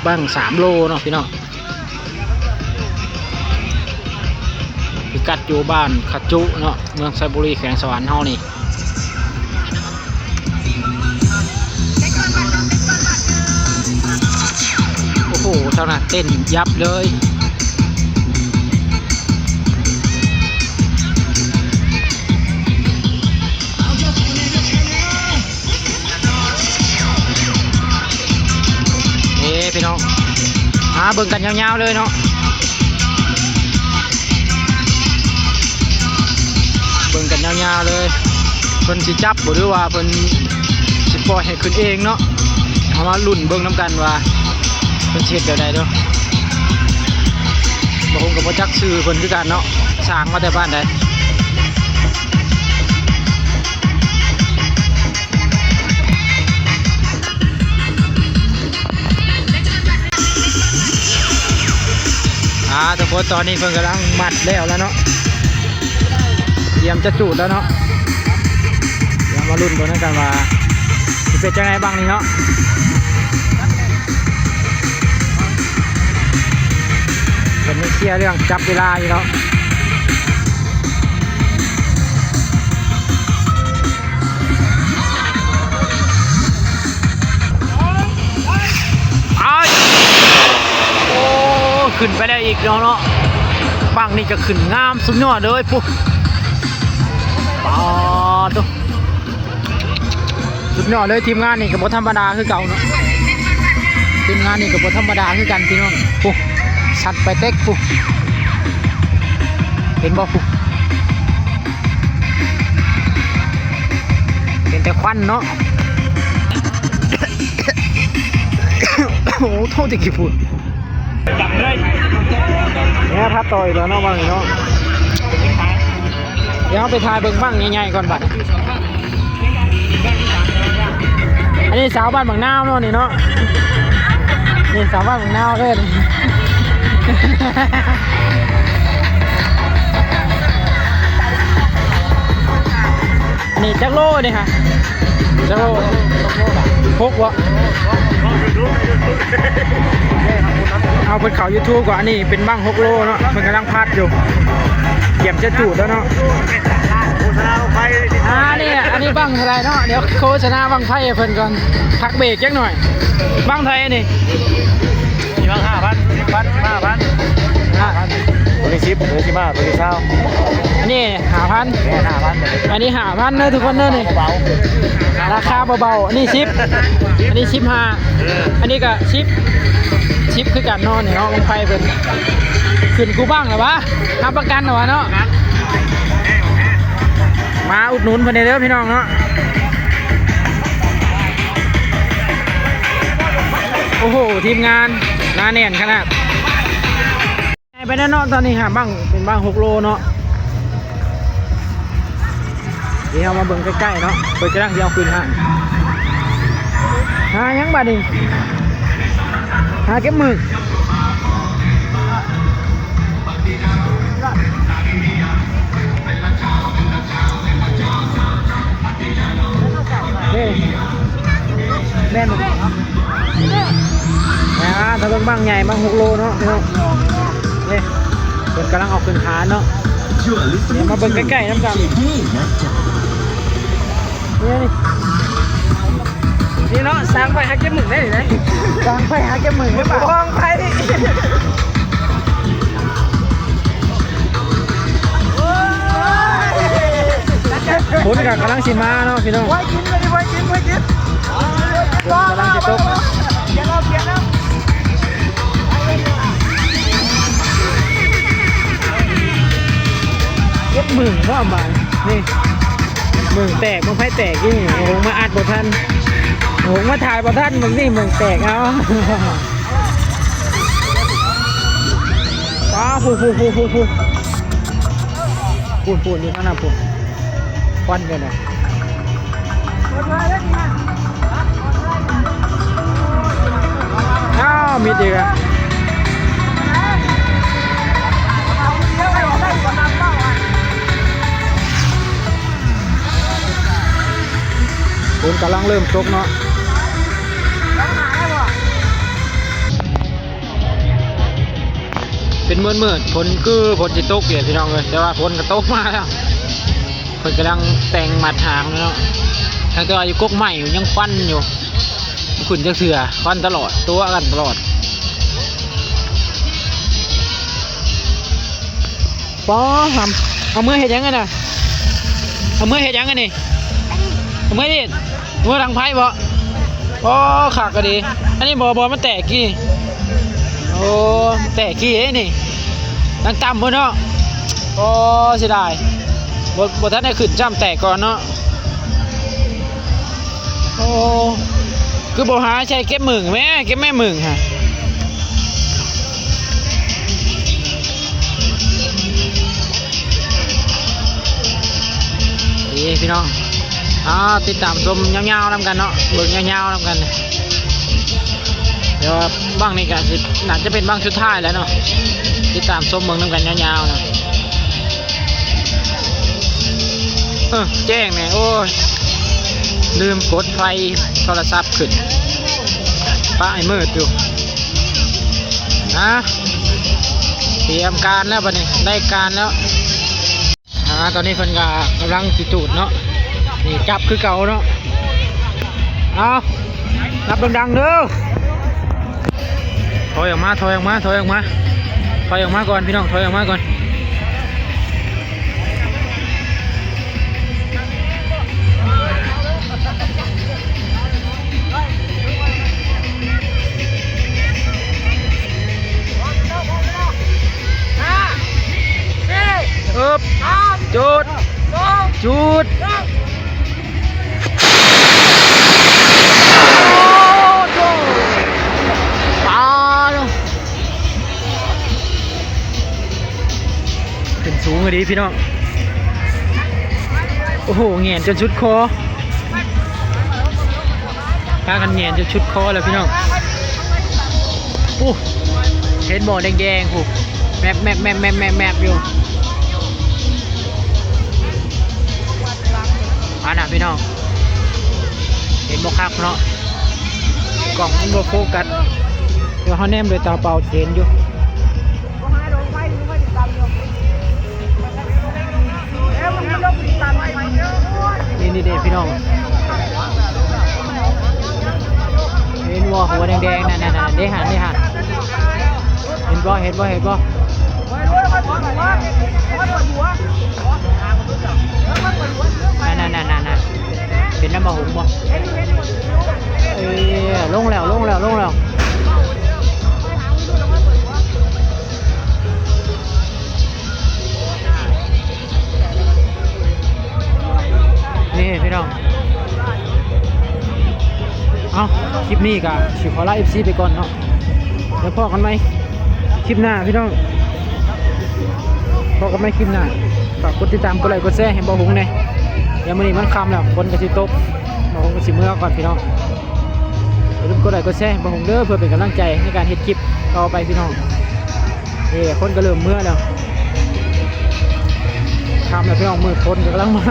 ບັ້ງສາມໂລເນາະພີ່ນ້ອງ. ພິກັດຢູ່ບ້ານຂະຈຸເນາະ ເມືອງໄຊບູລີ ແຂວງສະຫວັນເຮົານີ້. ໂອ້ໂຫ ເທົ່ານັ້ນເຕັ້ນຍັບເລີຍ. ເອີ ພີ່ນ້ອງ ມາເບິ່ງກັນຍາວໆເລີຍເນາະ ເບິ່ງກັນຍາວໆເລີຍ. ເພິ່ນຊິຈັບບໍ່ ຫຼືວ່າເພິ່ນຊິປ່ອຍໃຫ້ຂຶ້ນເອງເນາະ. ເຮົາມາລຸ້ນເບິ່ງນຳກັນວ່າເພິ່ນຊິເຮັດແບບໃດເດີ້. ບໍ່ຮູ້ ກໍບໍ່ຈັກຊື່ເພິ່ນຄືກັນເນາະ ສ້າງມາແຕ່ບ້ານໃດ. ອ່າ ທຸກຄົນ ຕອນນີ້ເພິ່ນກຳລັງມັດແລ້ວລະເນາະ ຕຽມຈະຈູດແລ້ວເນາະ. ດຽວມາລຸ້ນເບິ່ງນຳກັນວ່າຊິເປັນຈັ່ງໃດບັ້ງນີ້ເນາະ. ເພິ່ນຍັງເຄຍເລື່ອງຈັບເວລາຢູ່ເນາະ. ອ້າຍ ໂອ້ ຂຶ້ນໄປແລ້ວອີກແລ້ວເນາະ. ບັ້ງນີ້ກໍຂຶ້ນງາມສຸດຍອດເລີຍພຸ້ນ. ປາດໂທ້ ສຸດຍອດເລີຍ. ທີມງານນີ້ກໍບໍ່ທຳມະດາຄືເກົ່າເນາະ ທີມງານນີ້ກໍບໍ່ທຳມະດາຄືກັນພີ່ນ້ອງ. ພຸ້ນ ສັດໄປເຕັກພຸ້ນ ເຫັນບໍ່ພຸ້ນ ເຫັນແຕ່ຄວັນເນາະ. ໂອ້ໂຫ ໂທດແຕ່ກີ້ພຸ້ນ ແມ່ພັດຕໍ່ອີກແລ້ວເນາະ ບັ້ງນີ້ເນາະ. ດຽວເຮົາໄປຖ່າຍເບິ່ງບັ້ງໃຫຍ່ໆກ່ອນບັດ. ອັນນີ້ສາວບ້ານບັກນາວເນາະນີ້ເນາະ ນີ້ສາວບ້ານບັກນາວເດີ. ອັນນີ້ຈັກໂລນີ້ຮະ ຈັກໂລ ຫົກບໍ່? ເອົາ ເພິ່ນເຂົ້າຢູທູບກ່ອນ. ອັນນີ້ເປັນບັ້ງຫົກໂລເນາະ ເພິ່ນກຳລັງພັດຢູ່ ກຽມຈະຈູດແລ້ວເນາະ. ອ່າ ນີ້ ອັນນີ້ບັ້ງເທົ່າໃດເນາະ? ດຽວໂຄສະນາບັ້ງໄຟໃຫ້ເພິ່ນກ່ອນ ພັກເບຣກຈັກໜ້ອຍ. ບັ້ງເທົ່າໃດນີ້? ມີບັ້ງຫ້າພັນ ສິບພັນ ສິບຫ້າພັນ ຫ້າພັນ. ໂຕນີ້ສິບ ໂຕນີ້ສິບຫ້າ ໂຕນີ້ຊາວ. ອັນນີ້ຫ້າພັນ ແມ່ນ ຫ້າພັນ ອັນນີ້ຫ້າພັນເດີທຸກຄົນເດີນີ້ ລາຄາເບົາໆ. ອັນນີ້ສິບ ອັນນີ້ສິບຫ້າ ເອີ ອັນນີ້ກໍສິບ ສິບຄືກັນເນາະ. ນີ້ເນາະ ບັ້ງໄຟເພິ່ນຂຶ້ນຄູ່ບັ້ງແລ້ວຫວາ ຮັບປະກັນແລ້ວຫວາເນາະ. ມາອຸດໜູນເພິ່ນແດ່ເດີພີ່ນ້ອງເນາະ. ໂອ້ໂຫ ທີມງານໜາແໜ້ນຂະໜາດ. ໃຫຍ່ໄປແນ່ເນາະ ຕອນນີ້ຫາບັ້ງເປັນບັ້ງຫົກໂລເນາະ. ດຽວເຮົາມາເບິ່ງໃກ້ໆເນາະ ເພິ່ນກຳລັງຊິເອົາຂຶ້ນຫາ ຫາຫຍັງບັດນີ້ ຫາເກັບໝຶກ. ເດ້ ແມ່ນບໍ່? ອ່າ ຖ້າເບິ່ງບັ້ງໃຫຍ່ ບັ້ງຫົກໂລເນາະພີ່ນ້ອງ. ເດ້ ເພິ່ນກຳລັງເອົາຂຶ້ນຄານເນາະ. ດຽວມາເບິ່ງໃກ້ໆນຳກັນ. ນີ້ ນີ້ເນາະ ສ້າງໄຟຫາເກັບໝຶກໄດ້ນີ້ນະ ສ້າງໄຟຫາເກັບໝຶກ ບໍ່ຫ້ອງໄຟ. ໂອ້ຍ ຝົນກໍກຳລັງຊິມາເນາະພີ່ນ້ອງ. ໄວ້ກິນ ໄວ້ກິນ ໄວ້ກິນ ຝົນກຳລັງຊິຕົກ. ເກັບໝຶກພ້ອມບາດນີ້ ໝຶກແຕກ ບັ້ງໄຟແຕກຢູ່ນີ້. ໂອ້ໂຫ ມາອັດບໍ່ທັນ ໂອ້ໂຫ ມາຖ່າຍບໍ່ທັນ ບັ້ງນີ້ໝຶກແຕກ. ເອົາ ວ້າວ ພຸ້ນໆໆໆໆ ພຸ້ນໆ ຢູ່ທາງນັ້ນພຸ້ນ ຄວັນຢູ່ນະ. ອ້າວ ມິດອີກແລ້ວ. ຝົນກຳລັງເລີ່ມຕົກເນາະ. ມືດໆ ຝົນຄືຝົນຊິຕົກຢູ່ພີ່ນ້ອງເອີຍ ແຕ່ວ່າຝົນກໍຕົກມາແລ້ວ. ເພິ່ນກຳລັງແຕ່ງມັດຫາງເນາະ ຕັ້ງແຕ່ວ່າຢູ່ກົກໄມ້ຢູ່ ຍັງຄວັນຢູ່ ບໍ່ຂຶ້ນຈັກເທື່ອ ຄວັນຕະຫຼອດ ຕົວະກັນຕະຫຼອດ. ປາຫຳ ເອົາເມືອເຮັດຫຍັງຫັ້ນນະ? ເອົາເມືອເຮັດຫຍັງອັນນີ້? ເອົາເມືອເຮັດ ເມືອດັງໄຟບໍ? ໂອ້ ຄັກກະດີ. ອັນນີ້ບໍ່ ບໍ່ ມັນແຕກກີ້. ໂອ້ ແຕກກີ້ເດ້ນີ້ ຍັງຕ່ຳພຸ້ນເນາະ. ໂອ້ ເສຍດາຍ ບໍ່ ບໍ່ທັນໄດ້ຂຶ້ນຊ້ຳ ແຕກກ່ອນເນາະ. ໂອ້ ຄືບໍ່ຫາໃສ່ເກັບໝຶ້ງແມ້ ເກັບແມ່ໝຶ້ງຫະ. ນີ້ພີ່ນ້ອງ ອ່າ ຕິດຕາມຊົມຍາວໆນຳກັນເນາະ ເບິ່ງຍາວໆນຳກັນ. ດຽວບັ້ງນີ້ກະຊິ ໜ້າຈະເປັນບັ້ງສຸດທ້າຍແລ້ວເນາະ ຕິດຕາມຊົມເບິ່ງນຳກັນຍາວໆເນາະ. ເອີ ແຈ້ງແດ່ ໂອ້ຍ ລືມກົດໄຟໂທລະສັບຂຶ້ນ ປະໃຫ້ມືດຢູ່. ນະ ຕຽມການແລ້ວບັດນີ້ ໄດ້ການແລ້ວ. ອ່າ ຕອນນີ້ເພິ່ນກໍກຳລັງຊິຈູດເນາະ ນີ້ຈັບຄືເກົ່າເນາະ. ເອົາ ນັບດັງໆເດີ. ຖອຍອອກມາ ຖອຍອອກມາ ຖອຍອອກມາ ຖອຍອອກມາກ່ອນພີ່ນ້ອງ ຖອຍອອກມາກ່ອນ. ເອີບ ຈູດ ຈູດ. ໂອ້ໂຫ ຕາຍແລ້ວ ຂຶ້ນສູງອີ່ຫຼີພີ່ນ້ອງ. ໂອ້ໂຫ ແຫງນຈົນສຸດຄໍ ພາກັນແຫງນຈົນສຸດຄໍແລ້ວພີ່ນ້ອງ. ໂອ້ ເຫັນບໍ່ແດງໆພຸ້ນ ແມັບໆໆໆໆຢູ່. ອັນນະພີ່ນ້ອງ ເຫັນບໍ່ຄັກເນາະ ກ້ອງມັນບໍ່ໂຟກັດ ແຕ່ວ່າເຮົາແນມໂດຍຕາເປົ່າເຫັນຢູ່. ນີ້ໆໆ ພີ່ນ້ອງ ເຫັນບໍ່ ຫົວແດງໆ ນັ້ນໆໆ ເດ້ຫັ້ນ ເດ້ຫັ້ນ ເຫັນບໍ່ ເຫັນບໍ່ ເຫັນບໍ່? ນັ້ນໆໆໆ ເຫັນນຳບໍ່ ຫຸງບໍ່? ເອີ ລົງແລ້ວ ລົງແລ້ວ ລົງແລ້ວ. ນີ້ພີ່ນ້ອງ ເອົ້າ ຄລິບນີ້ກະຊິຂໍລາເອັຟຊີໄປກ່ອນເນາະ ແລ້ວພໍ້ກັນໃໝ່ຄລິບໜ້າພີ່ນ້ອງ ພໍ້ກັນໃໝ່ຄລິບໜ້າ. ຝາກກົດຕິດຕາມ ກົດໄລ ກົດແຊໃຫ້ບ່າວຫຸງແດ່ ດຽວມື້ນີ້ມັນຄ່ຳແລ້ວ ຝົນກະຊິຕົກ ບ່າວຫຸງກະຊິເມືອກ່ອນພີ່ນ້ອງ. ຢ່າລືມກົດໄລກົດແຊໃຫ້ບ່າວຫຸງເດີ ເພື່ອເປັນກຳລັງໃຈໃນການເຮັດຄລິບຕໍ່ໄປພີ່ນ້ອງ. ເອີ ຄົນກໍເລີ່ມເມືອແລ້ວ ຄ່ຳແລ້ວພີ່ນ້ອງ ມືດຝົນກໍກຳລັງມາ.